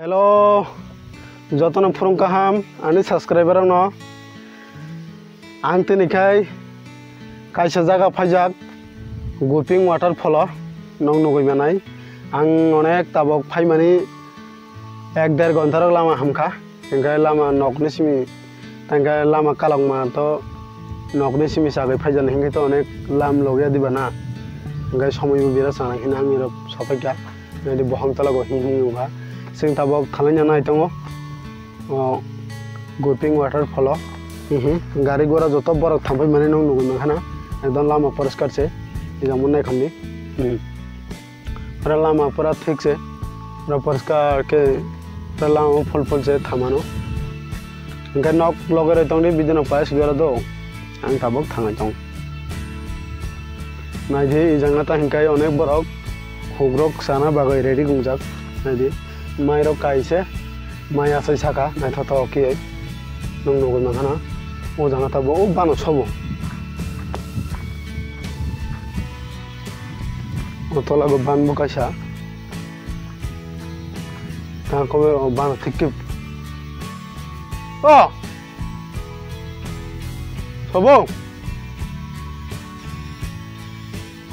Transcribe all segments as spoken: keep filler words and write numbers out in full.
Hello, jotono phurung kaham ani subscriber rokno. Ang tini khai kaisa jaga phaijak, Goping waterfall o, nwng nugwi manai. Ang onek tabok phaimani ek der ghonta rok lama hamkha, hingkhe lama nokni simi, tangkhe lama kalokma to nokni simi sagwi phaijani, hingkhe to onek lam logya diba na, hingkhe somoibo birat chana hino ang nirok sophaikha. Nadi bohong tola go hing hing wngkha. Chwng tabok thangwi nai tongo. O Goping waterfall o. Hihi. Gari gora joto borok thampai mani nwng nugwi mankha na. Ekdom lama poriskar se. Ejang mo nai khamdi. Hmm. Pura lama pura thik se. Pura poriskar khe pura lama phol phol se thamano. Hingkhe nok loge roi tongdi bidino pais gora do. Ang tabok thangai tong. Naidi, ejang ta hingkai onek borok hugrok sana bagwi ready gongjak. Naidi, mairok kaise, mai asai saka, naithotok khe nwng nugwi mankha na. O jagata bo o bano sobo. O tola bo ban bo kaisa. Ta kobe o bano thik khe. O! Sobo!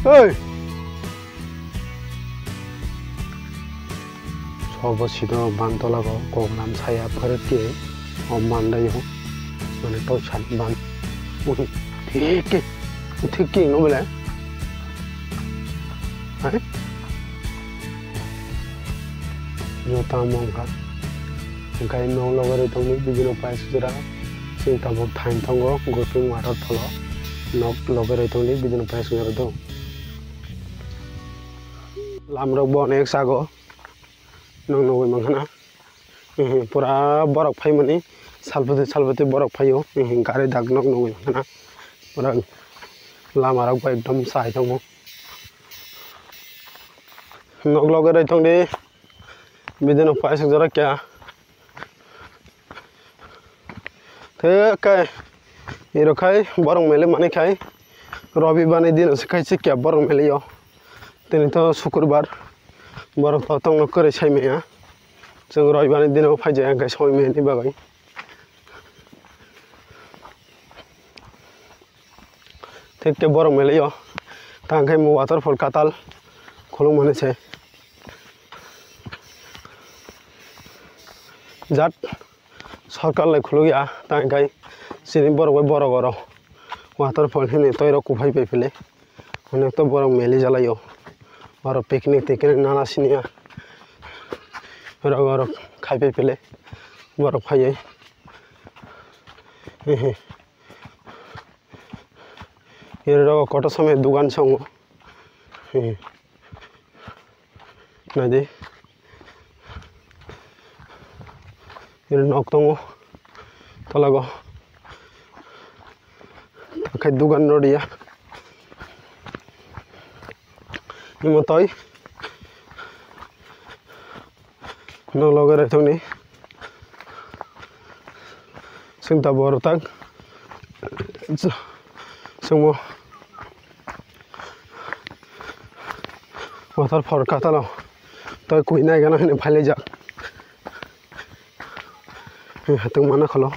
Hey! Sobo sino ban tola go kok lam saya pharat ke o mandai ho. Mane to san ban. Ui, thik ke. Thik ke ngo bole. Hai? Yo tamo wngkha. Hingkai nok loge roi tongdi bibino pais jora. Chwng tabok thain tongo Goping waterfall o. Nok loge roi tongdi bibino pais jora do. Lamrok bo onek sago. Nwng nugwi mankha na. Ehe, pura borok phaimani. Salphuti salphuti borok phaio. Ehe, gari dak nok nugwi mankha na. Pura lamarok bo ekdom chai tongo. Nok loge roi tongdi. Bidino paisuk jora kya. Te kai iro khai borok mele mani khai. Robi bani dino se khai se kya borok mele yo. Tini to sukurbar. Borok to tongno kwrwi sai maya. Chwng robi bani dino phai jaya khai soi maya ni bagwi. Thik khe borok mele yo. Tang khe mo waterfall katal khuluk mani se. Jat sorkar lai khuluk ya, tang khe chini borok bai borok oro waterfall hini toi rok kuphai pai phile. Onek to borok meli jalai yo. Oro picnic tiknic nana sini ya. Rok oro khai pai phile. Borok phai ye. Iri rok kotor samay dugan songo. Naidi. Iri nok tongo. Tolago. Takhai dugan rodiya. Imotoi. Nok loge rethokni. Singta boro tak. Sungmo. Waterfall katalo. Toi kui nai gana hini phailejak. Hatung mana kholo.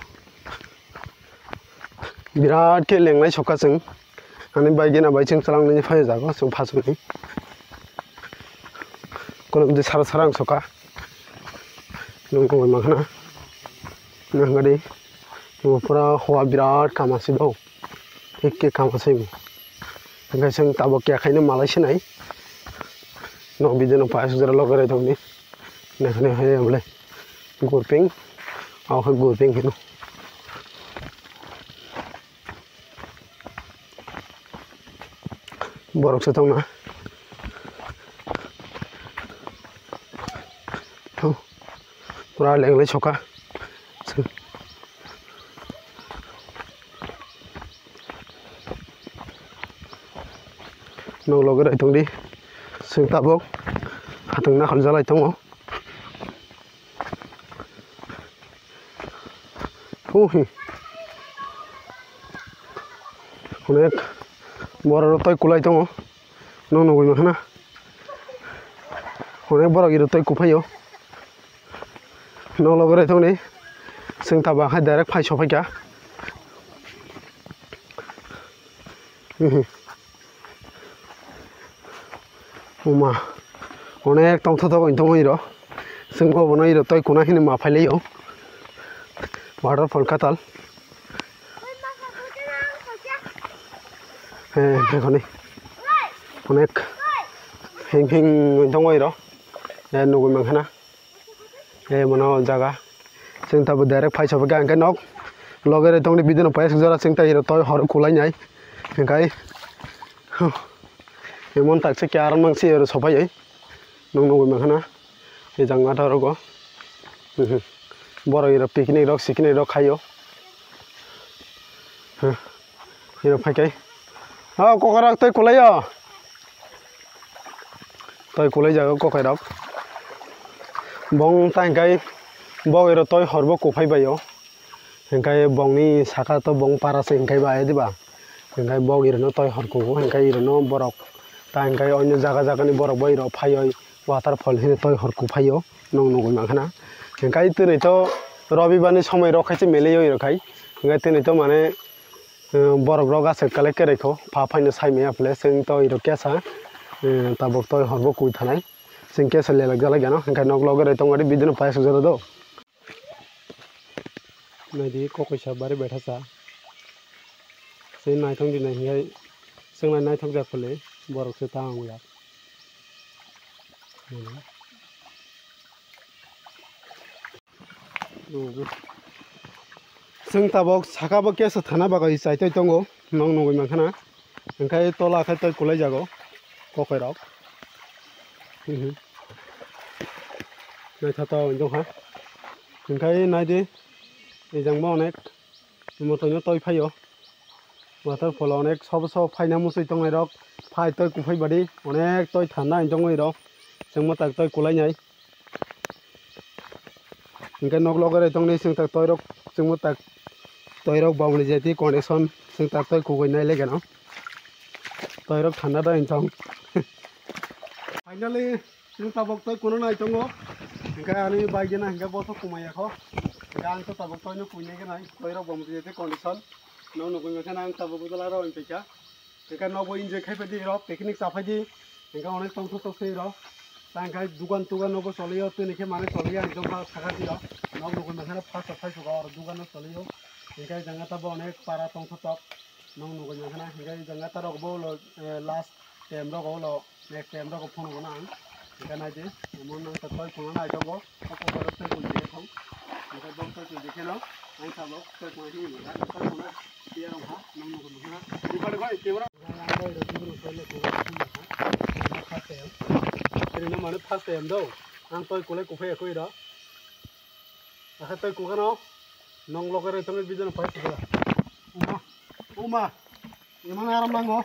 Birat khe lengnai soka chwng. Ani bai gena bai chwng chwlang nini phai jago chwng phasukni. Kolom de sara sara ang soka. Nung kongoi makhna. Nang gadi. Nung pura hoa birat kama si bo. Ekke kama si bo. Hingke chwng tabok kya khaino malai sinai. Nok bidino pais jora loge rai tongni. Nakhani hai amle. Gurping. Au hai gurping hino. Borok se tongna. Thu. Pura lenglai soka. Nok loge rai tongdi. Chwng tabok. Hatung nakhal jalai tongo. Uhi. Onek borok rok tei kulai tongo. Nw nugwi mankha na. Onek borok iro tei kuphaio. Noklogo rethokni, chwng tabuk hai direct phai sophaikha. Uma, onek tongthotok wng tongwi rw. Chwng bo bono iro toi kuna hini ma phailaio. Waterfall katal. He, he, hwnwi. Onek hing hing wng tongwi rw. He, nugwi mankha na. He, bono jaga. Chwng tabuk direct phai sophaikha, hwnkhe nok loge rw tongni video no paisuk jora chwng tai iro toi hor kulai nai. Hwnkhe, huh, emon tak se khe aram nang se oro sophai. Nwng nugwi mankha na, e jang nathok rogo. Mhm. Borok iro picnic rok, siknik rok khaio. Huh. Iro phaikai. O, kokrok tei kulaio. Toi kulai jago kokai rok. Bong ta hingkai bog iro toi horbo kuphai baio. Hingkai bongni saka to bong para se hingkai ba, edi ba? Hingkai bog irono toi hor kugo, hingkai irono borok ta hingkai onyo jaga jagani borok bo iro phaioi waterfall hino toi hor kuphaio, nwng nugwi mankha na. Hingkai tini to robibar ni somoi rok khai se meleio iro khai. Hingkai tini to mane, eh, borok rok aswk kalai kwrwikho, pha phaino sai maya phle, chwng to iro kesa, eh, tabuk toi horbo kui thanai. Chwng kesa lelak jalai gano, hingkai nok loge rw tongmani video no paisuk jora do. Naidi kokoisa bari betha sa. Se naithok di nai hingai chwng nai naithok jak phale borok se ta wng ya. Chwng tabok saka bo kesa thana bagwi chai toi tongo, nwng nugwi mankha na. Hingkai tola khe tei kulai jago kokai rok. Mhm. Naithotok wng tongkha. Hingkai naidi, ejang bo onek motoino toi phaio. Waterfall o onek sobo sobo phaina muchwi tongnai rok phai toi kuphai badi onek toi thanda wng tongwi rok. Chwngmo tak toi kulai nai. Hingke nok loge rw tongni chwng tak toirok chwngmo tak toirok bamni jeti condition chwng tak toi kugui nai legeno toirok thanda da wng tong. Finally chwng tabok toi kuno nai tongo hingke ani bike gena hingke boso kumaya kho hingke ang to tabok toino kui nai gena toirok bamni jeti condition no nugui mekhe ang tabok bwla rw wng tongkha. Hingke nobo enjoy khai phaidi rok, picnic cha phaidi. Hingke onek tongthok tok se rok. Ta hingke dugan tugan nobo choliyo, tini khe manui choliya, ang jongha sakha tiro. Nok nugui mankhe first of all suka oro dugan no choliyo. Hingke janga tabo onek para tongthok tok. Nok nugui mankhe na, hingke janga ta rok bo ulo, eh, last time rok ulo, next time rok phone gana ang. Hingke naidi, emon nang ta toi phone nai tongo. Ako borok tei kun dikhe thong. Hingke bok tei kun dikhe no. Ang tabok tei kun hi ni. Tei kun biya rong ha. Nang nang kun ha. Di pada bai camera. Ang bai ro dibro tei le kun ha. First time. Ini no mane first time do. Ang toi kulai kuphai akoi ro. Akha toi kukano. Nong loge re tong video no pai kuda. Uma. Uma. Imang aram nango.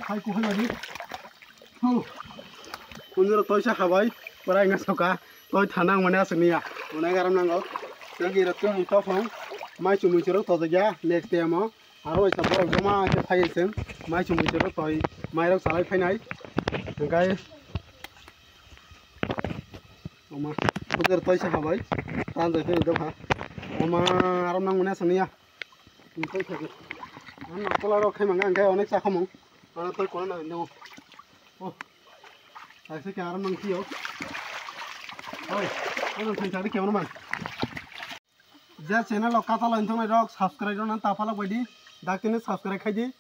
Hai kuhai lagi. Hu. Kunjuro toisa habai. Pura inga soka. Toi thanang mane aswk niya. Mane aram nango. Lagi rot kung tofong. Mai chumui chiro to ya. Next time o. Aro isa borok joma khe phai seng. Mai chumui chiro toi. Mai rok salai phainai. Hingkai. Oma. Kunjuro toisa habai. Tan jai khe dok ha. Oma aram nang mane aswk niya. Tei thagi. Ang noktola rok khai mangga, ang khai onek cha khamung. Ano toi kono na no. Oh. Aise khe aram nang tiyo. Oi. Ano thai thagi khe ono man. Je channel o katal intong nai rok subscribe rok nan tapalak bai di. Dak tini subscribe khai di.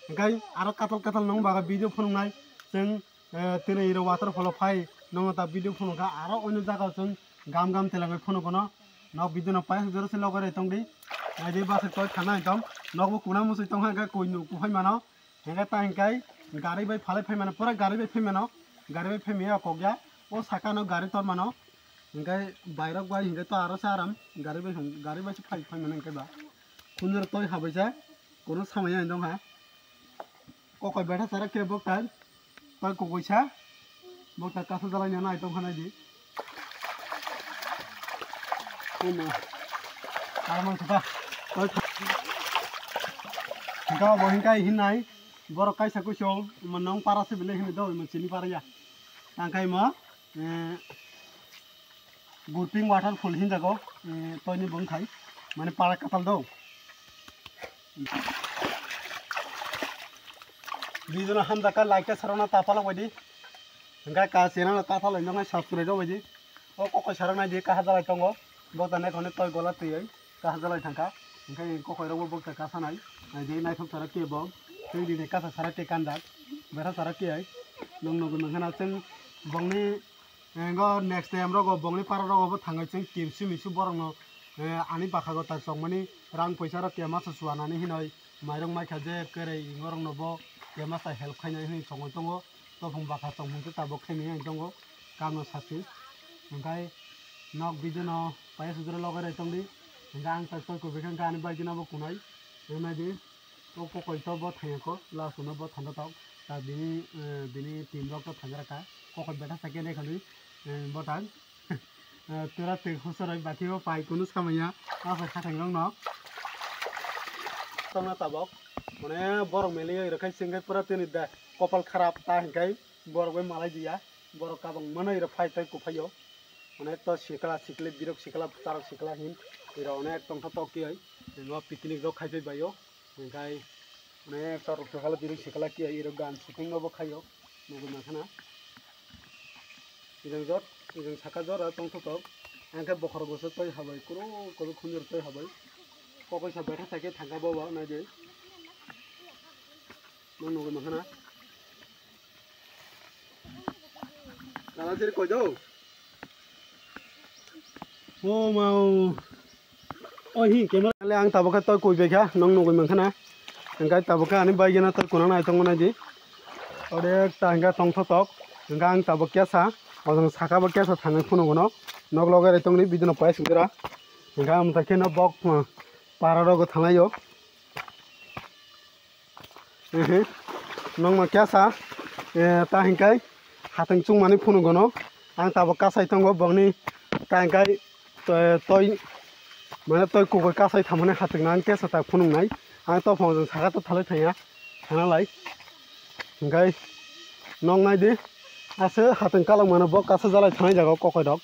Hingkai aro katal katal nong baga video phunung nai. Chwng Eh, tini iro waterfall o phai, nongo ta video phunukha, aro onyo jaga o chwng gam gam telangwi phunukono. Nok video no paisuk jora se logo re tongdi. Naidi bwswk toi thana ekdom. Nokbo kuna muchwi tongkha, hwnkhe koi nuk phai mano. Hwnkhe ta hwnkhe gari bai phalai phai mano, pura gari bai phai mano. Gari bai phai maya kok ya. O saka no gari tor mano. Hwnkhe bairok bai hwnkhe to aro se aram. Gari bai hwn-, gari bai se phai, phai mano hwnkhe ba. Khunjuro toi habaisa. Kono samaya hwn tongkha. Kokoi betha sara khe boktai. Toi kokoi sa. Boktai kasa jalai nana ai tongkha nai di. Omo. Arman kata. Toi tha-, hingka bo hingka hinai. Borok kaisa kuchung, omo nong para se bile hini do, omo chini para ya. Tangkai mo, eh, Gurping waterfall hinjago, eh, toini bongthai, mane para katal do. Video no hamjakha, like ta sarona ta palok baidi. Hingkha ka channel no ta palok noknai subscribe rok baidi. O kokoi sarok nai di kaha jalai tongo. Bo tane kone toi gola twi ai kaha jalai thangkha. Hingkha kokoi rok bo bokta kasa nai. Nai di naithok sarok ke bo. Twi di ne kasa sarok ke kanjak. Betha sarok ke ai. Nong nogwi mankha na chwng bongni Engo next time rogo bongni para rogo bo thangwi chwng kimsu misu borokno, eh, ani bwkhago ta chongmani rang poisa rok kemasa chuanani hinoi mairok maikha je kwrwi borokno bo kemasa help khainai hinwi chongwi tongo. Topung bwkha tongmung khe tabuk khainai hinwi tongo kamno sachi. Hwnkhe nok video no paisa jora logai rai tongdi. Hwnkhe ang tak tak kubui khe ani bike no bo kunai. Naidi. O kokoi to bo thangya ko, last no bo thangya tok. Ta bini, eh, bini team rok to thangya raka. Kokoi betha sakya ne khali, eh, bo tang. Eh, tura twi khosor bai bati bo pai kunu samaya. Asa khathang rok no. Tongna tabok. Mane borok meli rok khai singkai pura tini da kopal kharap ta hinkai borok bai malai diya. Borok kabang mano ira phai tai kuphaio. Onek to sikla sikli birok sikla charok sikla hin. Ira onek tongtho tok tiyai. Ngo picnic rok khai phai baio. Hingkai onek charok sikla birok sikla tiyai ira gan shooting no bo khaio. Nugui mankha na. Ijang jot, ijang saka jora tongtho tok. Angkhe bokhorok goso toi habai kuro kuro khunjor toi habai. Kokoi sa betha sakhe thangka bo ba nai de. Nung nugui mankha na. Kalang siri koi do. O mau. O hi camera le ang tabuk khe toi koi bai kha nung nugui mankha na. Hingkai tabuk khe ani bai gana toi kunang nai tongma nai di. Ode ta hingka tongtho tok. Hingka ang tabuk kesa. Ojang saka bo kesa thangwi phunuk gono. Nok logai rai tongni bidino pai singkira. Hingka ang ta khe no bok para rogo thanglaio. Ehe. Nongma kesa, eh, ta hingkai hatwng chungmani phunuk gono. Ang tabuk kasai tongo bokni ta hingkai, eh, toi, mane toi kukui kasai thamani hatwng no ang kesa ta phunuknai. Ang tophong jwng saka to thalai thangya, thanalai. Hingkai nong naidi, ase hatwng kalangmano bo kasa jalai thanai jaga o kokoi rok.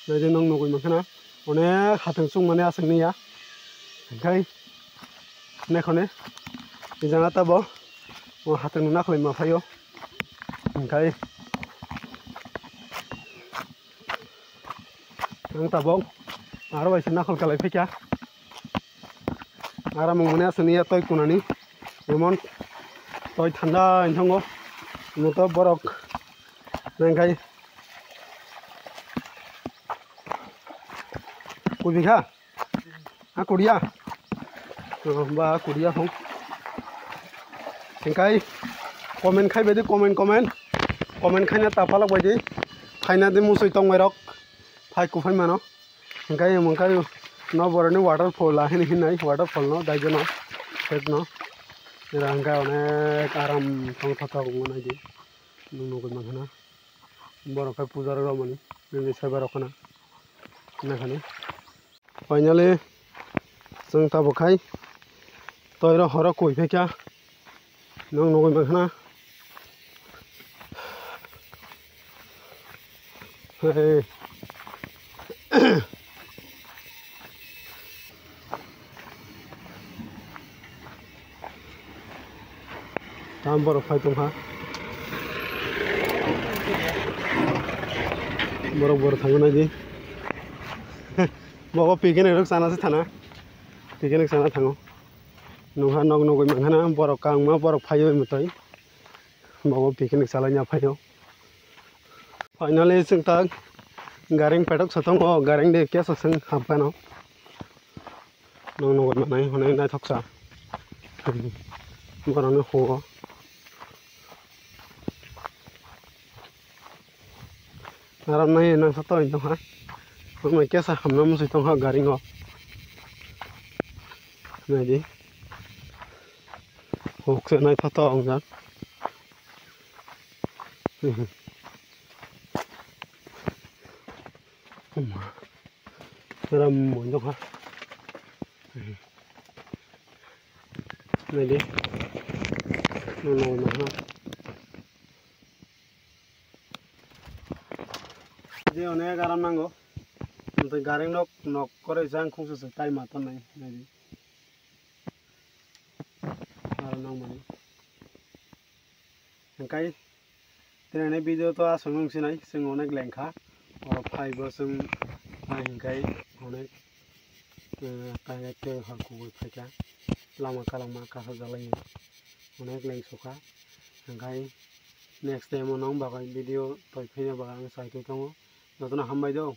Naidi nong nugui mankha na, onek hatwng chungmani aswk niya. Hingkai Nekhone, ijang ata bo, o hatwk no nakhwlai ma phaio. Hingkai, ang tabok, aro bai se nakhwlai kalai phikya. Aro mung mani aswk niya toi kunani, emon toi thanda wng thango. Omo to borok, nangkai, kubikha. Ha kuria. Oh, ba kuria hong. Hingkai comment khai bedi comment comment. Comment khaina tapalok bedi. Phaina de musui tongmai rok. Phai kuphai mano. Hingkai mungkai no boroni waterfall ahini hinai waterfall no daijono. Pet no. Ira hingkai onek aram tong thok thok wngo naidi. Nung nugui mankha na. Borok khe puja rok rwmani. Nini saiba rok khna. Nakhani. Finally, chwng tabuk khai toiro horo koi phaikha. Nwng nugui mankha na. Hey. Tam borok phai tongkha. Borok borok thangwi naidi. Bobo picnic rok chana se thana. Picnic chana thango. Nungha nok nugui mankha na borok kangma borok phaiwi mwtai. Bobo picnic chalaina phaio. Finally chwng tak gareng petok sotong o gareng de keso chwng hapkano. Nwng nugui manai hwnwi naithok sa. Borokni hugo. Aram nai nang sa toi tongkha. Nwng kesa hamna musi tongkha garingo. Naidi. Huk se naithotok wngjak. Ram mui nokha. Naidi. Nono nokha. Je onek aram nango. Tei gari nok nok kore jang khungsa se tai ma ton nai nai di. Aro nang mani. Hingkai tini video to aswk nung sinai, chwng onek lengkha. Oro phai bo chwng phai hingkai onek, eh, kainek tei hor kubui phaikha. Lama kalangma kasa jalai onek lengsukha. Hingkai next time o nang bagwi video toi phina bagwi ang chai twi tongo. Jotono hambai do.